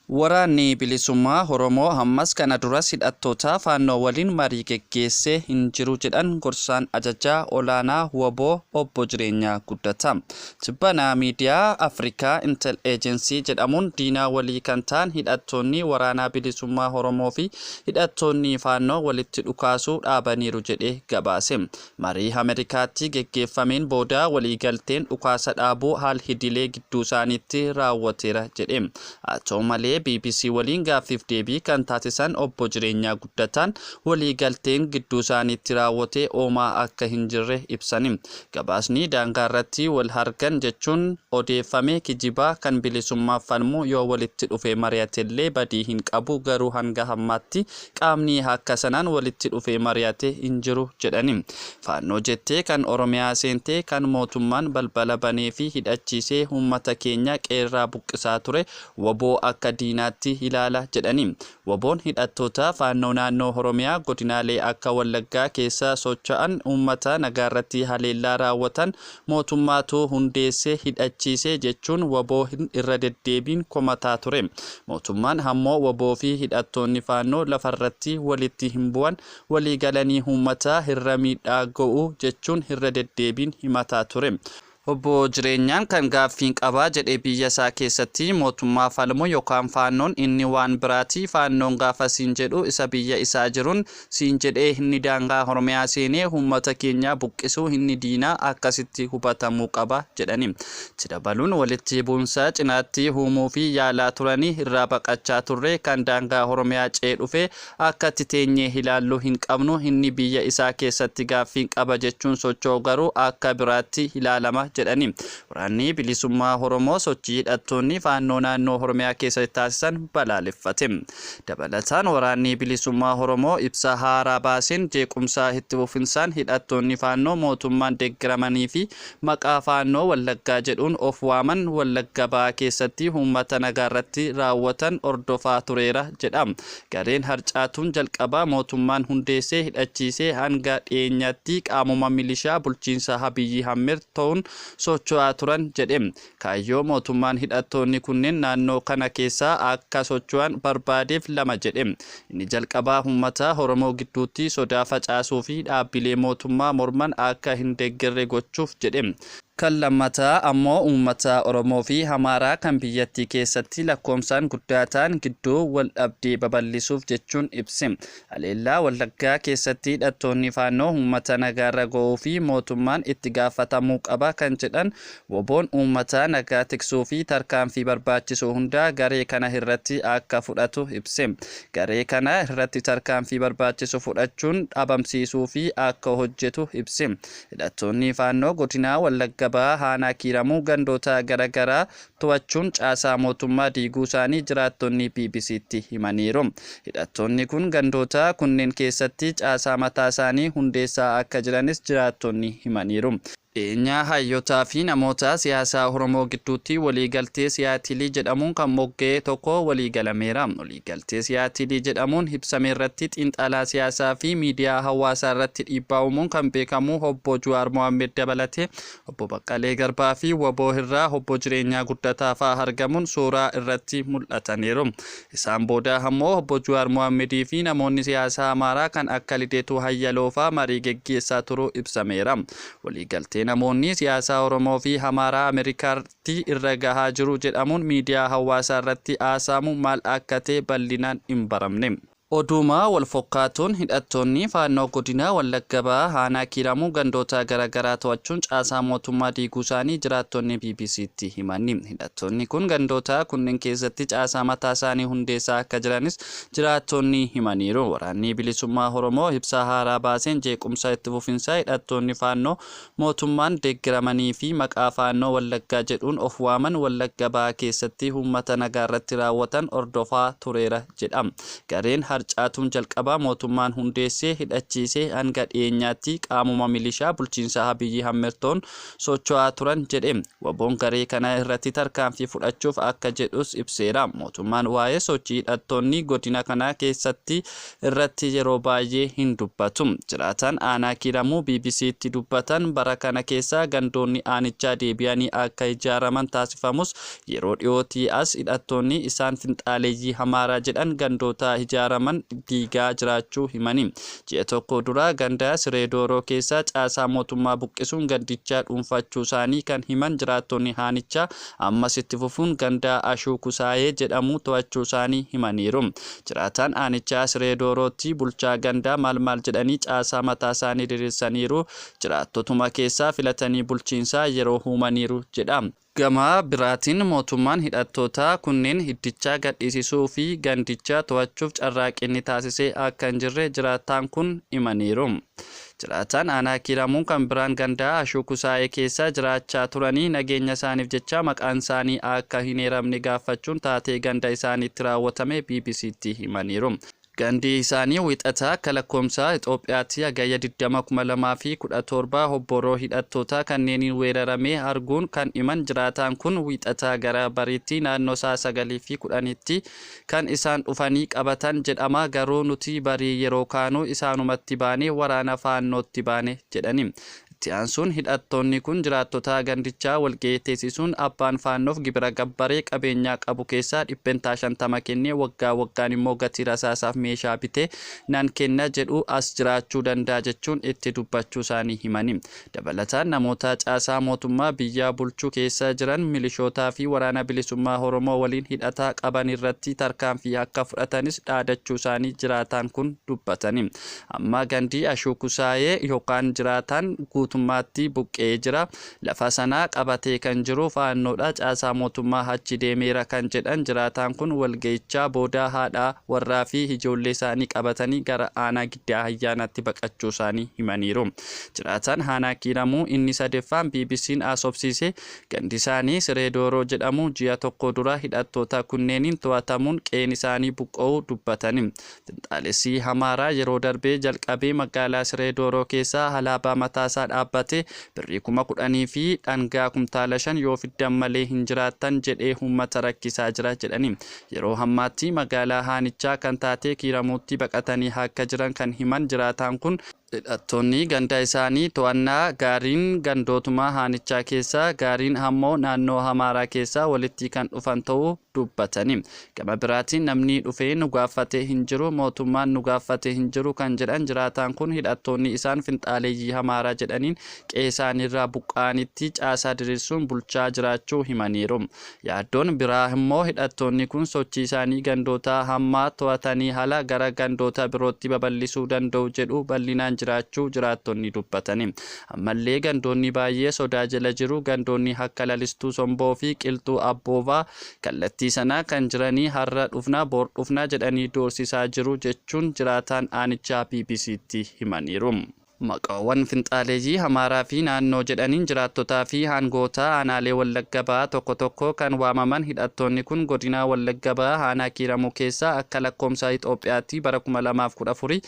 Waraanni Bilisummaa Oromoo ammas kana duras hidhattoota Faannoo waliin marii geggeessee hin jiru jedhan gorsaan ajajaa olaanaa WBO Obbo Jireenyaa Guddataa. Tibbana miidiyaa Afrikaa Intel Agency jedhamuun diina walii kan ta'an hidhattoonni Waraana Bilisummaa Oromoo fi hidhattoonni Faannoo walitti dhukaasuu dhaabaniiru jedhee gabaase. Marii Ameerikaatti geggeeffameen booda waliigalteen dhukaasa dhaabuu haal hidilee gidduusaaniitti raawwateera jedhe. Haa ta'u malee BBC waliin gaaffiif deebii kan taasisan Obbo Jireenyaa Guddataan waliigalteen gidduusaaniitti raawwate oomaa akka hin jirre ibsani. Gabaasni daangaa irratti wal argan jechuun odeeffame kijibaa kan bilisummaaf falmu yoo walitti dhufee mari'atellee badii hin qabu, garuu hanga ammaatti qaamni akka sanaan walitti dhufee mari'ate hin jiru jedhani. Faannoo jettee kan Oromiyaa seentee kan mootummaan balbala banee fi hidhachiisee uummata keenya qeerraa buqqisaa ture WBO akka diinaatti ilaala jedhani. WBOn hidhattoota Faannoo naannoo Oromiyaa godinaalee akka Wallaggaa keessa socho'an uummata nagaarratti haleellaa raawwatan mootummaatu hundeesse hidhachiise jechuun WBO irra deddeebiin komataa ture. Mootummaan ammoo WBO fi hidhattoonni Faannoo lafarratti walitti hin bu'an, walii galanii uummata irra miidhaa ga'u jechuun irra deddeebiin himataa ture. Obbo Jireenyaan kan gaaffiin qabaa jedhee biyya isaa keessatti mootummaa falmu yookaan Faannoon inni waan biraati. Faannoon gaafa siin jedhu isa biyya isaa jiruun siin jedhee inni daangaa Oromiyaa seenee uummata keenya buqqisuu inni diinaa akkasitti hubatamuu qaba jedhani. Itti dabaluun walitti bu'umsa cinaatti uumuu fi yaalaa turanii irraa baqachaa turre kan daangaa Oromiyaa ce'ee dhufe akkatti teenyee ilaallu hin qabnu, inni biyya isaa keessatti gaaffiin qaba jechuun socho'u garuu akka biraatti ilaalama jedhani. Waraanni Bilisummaa Oromoo sochii hidhattoonni Faannoo naannoo Oromiyaa keessatti taasisan balaaleffate. Dabalataan Waraanni Bilisummaa Oromoo ibsa haaraa baaseen jeequmsa itti fufinsaan hidhattoonni Faannoo mootummaan deeggaramanii fi maqaa Faannoo Wallaggaa jedhuun of waaman Wallagga Bahaa keessatti uummata nagaarratti raawwatan hordofaa tureera jedha. Gareen harcaatuun jalqabaa mootummaan hundeessee hidhachiisee hanga dhiyeenyaatti qaamuma milishaa bulchiinsa Abiyyi Ahmed ta'uun socho'aa turan jedhe. Kaayyoo mootummaan hidhattoonni kunneen naannoo kana keessaa akka socho'an barbaadeef lama jedhe. Inni jalqabaa uummata Oromoo gidduutti sodaa facaasuu fi dhaabbilee mootummaa morman akka hin deeggarre gochuuf jedhe. Kan lammataa ammoo uummata Oromoo fi Amaaraa kan biyyattii keessatti lakkoomsaan guddaa ta'an gidduu wal dhabdee babal'isuuf jechuun ibse. Haleellaa Wallaggaa keessatti hidhattoonni Faannoo uummata nagaarra ga'uu fi mootummaan itti gaafatamuu qaba kan jedhan WBOn uummata nagaa tiksuu fi tarkaanfii barbaachisu hundaa garee kana irratti akka fudhatu ibse. Garee kana irratti tarkaanfii barbaachisu fudhachuun dhabamsiisuu fi akka hojjetu ibse. Hidhattoonni Faannoo godina Wallagga Bahaa aanaa Kiiramuu gandoota garaagaraa to'achuun caasaa mootummaa diiguu isaanii jiraattonni BBCtti himaniiru. Hidhattoonni kun gandoota kunneen keessatti caasaa mataa isaanii hundeessaa akka jiranis jiraattonni himaniiru. Dhiyeenyaa hayyootaa fi namoota siyaasaa Oromoo gidduutti waliigaltee Siyaatilii jedhamuun kan mogga'e tokko waliigalameera. Waliigaltee Siyaatilii jedhamuun ibsame irratti xiinxalaa siyaasaa fi miidiyaa hawaasaa irratti dhiibbaa uumuun kan beekamu Obbo Jawaar Mohaammed dabalatee Obbo Baqqalee Garbaa fi WBO irraa Obbo Jireenyaa Guddataa fa'aa argamuun suuraa irratti mul'ataniiru. Isaan booda ammoo Obbo Jawaar Mohaammed fi namoonni siyaasaa Amaaraa kan akka Lideetuu Hayyaloo fa'aa marii geggeessaa turuu ibsameera. Waliigaltee namoonni siyaasaa Oromoo fi Amaaraa Ameerikaatti irra gahaa jiru jedhamuun miidiyaa hawaasaa irratti haasa'amu maal akka ta'e bal'inaan hin baramne. Oduuma wal fakkaatuun hidhattoonni Faannoo godina Wallagga Bahaa aanaa Kiiramuu gandoota garaagaraa to'achuun caasaa mootummaa diiguu isaanii jiraattonni BBCtti himani. Hidhattoonni kun gandoota kunneen keessatti caasaa mataa isaanii hundeessaa akka jiranis jiraattonni himaniiru. Waraanni Bilisummaa Oromoo ibsa haaraa baaseen jeequmsa itti fufinsaa hidhattoonni Faannoo mootummaan deeggaramanii fi maqaa Faannoo Wallaggaa jedhuun of waaman Wallagga Bahaa keessatti uummata nagaarratti raawwatan hordofaa tureera jedha. Gareen harcaatuun jalqabaa mootummaan hundeessee hidhachiisee hanga dhiyeenyaatti qaamuma milishaa bulchiinsa Abiyyi Ahmedtoon socho'aa turan jedhe. WBOn garee kana irratti tarkaanfii fudhachuuf akka jedhus ibseera. Mootummaan waa'ee sochii hidhattoonni godina kana keessatti irratti yeroo baay'ee hin dubbatu. Jiraataan aanaa Kiiramuu BBCtti dubbatan bara kana keessa gandoonni aanichaa deebi'anii akka ijaaraman taasifamus yeroo dhiyootii as hidhattoonni isaan finxaaleeyyii Amaaraa jedhan gandoota ijaaraman diigaa jiraachuu himani. Ji'a tokko dura ganda Siree Dooroo keessa caasaa mootummaa buqqisuun gandichaa dhuunfachuu isaanii kan himan jiraattonni aanichaa ammas itti fufuun ganda Ashuu Kusaayee jedhamu to'achuu isaanii himaniiru. Jiraataan aanichaa Siree Doorootti bulchaa gandaa maal maal jedhanii caasaa mataa isaanii diriirsaniiru. Jiraattotuma keessaa filatanii bulchiinsaa yeroo uumaniiru jedha. Gama biraatiin mootummaan hidhattoota kunneen hiddichaa gadhiisisuu fi gandichaa to'achuuf carraaqqii taasisee akka hin jirre jiraataan kun himaniiru. Jiraataan aanaa Kiiramuu kan biraan gandaa Ashuu Kusaayee keessa jiraachaa turanii nageenya isaaniif jecha maqaan isaanii akka hin eeramne gaafachuun taatee ganda isaaniitti raawwatame BBCtti himaniiru. Gandi isaanii wixataa akka lakkoomsa Itoophiyaatti hagayya 20, 2017 hobboroo hidhattoota kanneeniin weeraramee arguun kan himan jiraataan kun wixataa gara bariitti naannoo sa'a 9:10tti kan isaan dhufanii qabatan jedhama, garuu nuti barii yeroo kaanuu isaanumatti baane, waraana faannootti baane jedhani. Itti aansuun hidhattoonni kun jiraattota gandichaa walga'ii teessisuun abbaan faannoof gibira gabbaree qabeenyaa qabu keessaa 50% kennee waggaa waggaan immoo gatii rasaasaaf meeshaa bitee nan kenna jedhu as jiraachuu danda'a jechuun itti dubbachuu isaanii himani. Dabalataan namoota caasaa mootummaa biyyaa bulchuu keessa jiran milishootaa fi waraana bilisummaa Oromoo waliin hidhataa qaban irratti tarkaanfii akka fudhatanis dhaadachuu isaanii jiraataan kun dubbatani. Amma gandii Ashuu Kusaayee yookaan jiraataan guutummaatti buqqee jira. Lafa sanaa qabatee kan jiru faannoodha. Caasaa mootummaa achi deemeera kan jedhan jiraataan kun walga'ichaa booda haadha warraa fi ijoollee isaanii qabatanii gara aanaa Giddaa Ayyaanaatti baqachuu isaanii himaniiru. Jiraataan aanaa Kiiramuu inni sadeeffaan BBC'n haasofsiise gandi isaanii Siree Dooroo jedhamu ji'a tokko dura hidhattoota kunneeniin to'atamuun qe'een isaanii buqqa'uu dubbatani. Finxaalessii Amaaraa yeroo darbee jalqabee magaalaa Siree Dooroo keessaa alaabaa mataasaa dhaabbate birrii 10,000 fi dhangaa kumtaala 5 yoo fiddan malee hin jiraattan jedhee uummata rakkisaa jira jedhani. Yeroo ammaatti magaalaa aanichaa kan taate Kiiramuutti baqatanii akka jiran kan himan jiraataan kun hidhattoonni ganda isaanii to'annaa gaariin gandootuma aanichaa keessaa gaariin ammoo naannoo Amaaraa keessaa walitti kan dhufan ta'uu dubbatani. Gama biraatiin namni dhufee nu gaafate hin jiru, mootummaan nu gaafate hin jiru kan jedhan jiraataan kun hidhattoonni isaan finxaaleeyyii Amaaraa jedhaniin qe'ee isaaniirraa buqqa'anitti caasaa diriirsuun bulchaa jiraachuu himaniiru. Yaaddoon biraa immoo hidhattoonni kun sochii isaanii gandoota hammaa to'atanii haala gara gandoota birootti babal'isuu danda'u jedhu bal'inaan jiraachuu jiraattonni dubbatani. Ammallee gandoonni baay'ee sodaa jala jiru. Gandoonni akka Lalistuu Somboo fi Qilxuu Abboovaa kallattii sanaa kan jiranii har'a dhufna boor dhufna jedhanii doorsisaa jiru jechuun jiraataan aanichaa BBCtti himaniiru. Maqaawwan finxaaleeyyii Amaaraa fi naannoo jedhaniin jiraattotaa fi aangoota aanaalee Wallagga Bahaa tokko tokko kan waamaman hidhattoonni kun godina Wallagga Bahaa aanaa Kiiramuu keessaa akka lakkoomsa Itoophiyaatti bara 2014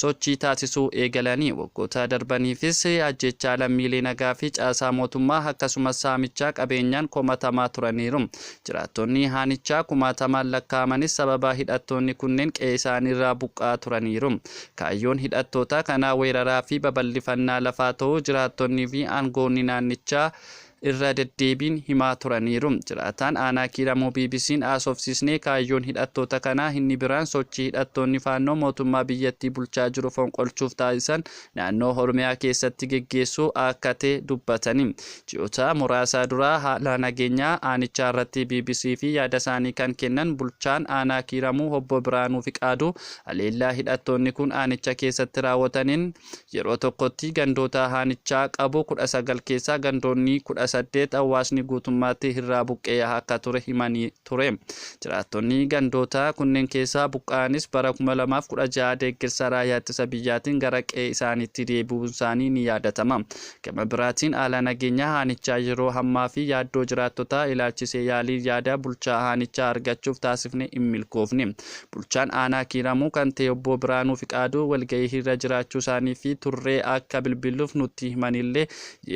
sochii taasisuu eegalanii waggoota darbaniifis ajjechaa lammiilee nagaa fi caasaa mootummaa akkasumas saamichaa qabeenyaan komatamaa turaniiru. Jiraattonni aanichaa kumaatamaan lakkaa'amanis sababa hidhattoonni kunneen qe'ee isaaniirraa buqqa'aa turaniiru. Kaayyoon hidhattoota kanaa weeraraa fi babal'ifannaa lafaa ta'uu jiraattonnii fi aangoonni naannichaa irra deddeebiin himaa turaniiru. Jiraataan aanaa Kiiramuu BBC'n haasofsiisnee kaayyoon hidhattoota kanaa inni biraan sochii hidhattoonni faannoo mootummaa biyyattii bulchaa jiru fonqolchuuf taasisan naannoo Oromiyaa keessatti geggeessuu akka ta'e dubbatani. Ji'oota muraasa dura haala nageenyaa aanichaa irratti BBC fi yaada isaanii kan kennan bulchaan aanaa Kiiramuu obbo Biraanuu Fiqaaduu haleellaa hidhattoonni kun aanicha keessatti raawwataniin yeroo tokkotti gandoota aanichaa qabu 19 keessaa gandoonni 2018 hawaasni guutummaatti irraa buqqa'ee akka ture himanii ture. Jiraattonni gandoota kunneen keessaa buqqa'anis bara 2016 deeggarsa raayyaa ittisa biyyaatiin gara qe'ee isaaniitti deebi'uun isaanii ni yaadatama. Gama biraatiin haala nageenyaa aanichaa yeroo ammaa fi yaaddoo jiraattotaa ilaalchisee yaalii yaada bulchaa aanichaa argachuuf taasifne hin milkoofne. Bulchaan aanaa Kiiramuu kan ta'e obbo Biraanuu Fiqaaduu walgahii irra jiraachuu isaanii fi turree akka bilbiluuf nutti himanillee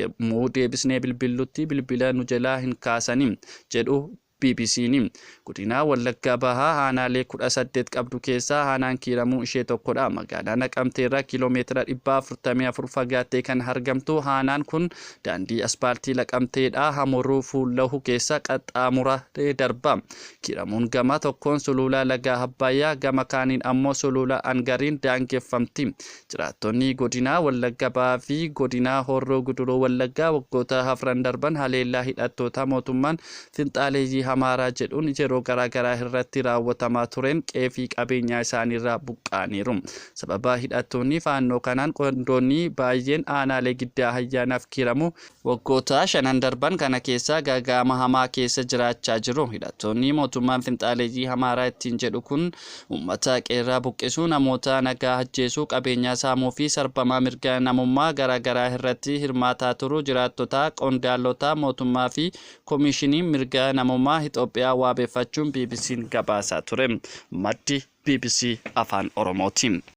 yommuu deebisnee bilbillutti bilbila nu jalaa hin kaasani jedhu BBC'n. Godina Wallaggaa Bahaa aanaalee 18 qabdu keessaa aanaan Kiiramuu ishee tokkodha. Magaalaa Naqamteerraa kiiloomeetira 444 fagaattee kan argamtu aanaan kun daandii aspaaltii Naqamteedhaa Hamuruu Fuullahu keessa qaxxaamura darba. Kiiramuun gama tokkoon sulula laga Abbayyaa gama kaaniin ammoo sulula Angariin daangeffamti. Jiraattonni godina Wallagga Bahaa fi godina Horroo Guduruu Wallaggaa waggoota afran darban haleellaa hidhattoota mootummaan finxaaleeyyii Amaaraa jedhuun yeroo garaagaraa irratti raawwatamaa tureen qe'ee fi qabeenyaa isaaniirraa buqqa'aniiru. Sababa hidhattoonni faannoo kanaan qondoonni baay'een aanaalee Giddaa Ayyaanaaf Kiiramuu waggoota shanan darban kana keessa gaaga'ama hamaa keessa jiraachaa jiru. Hidhattoonni mootummaan finxaaleeyyii Amaaraa ittiin jedhu kun uummata qeerraa buqqisuu, namoota nagaa ajjeesuu, qabeenyaa saamuu fi sarbama mirga namummaa garaagaraa irratti hirmaataa turuu jiraattota, qondaalota mootummaa fi Komishinii Mirga Namummaa Itoophiyaa wabeeffachuun BBC'n gabaasaa ture. Maddi BBC Afaan Oromooti.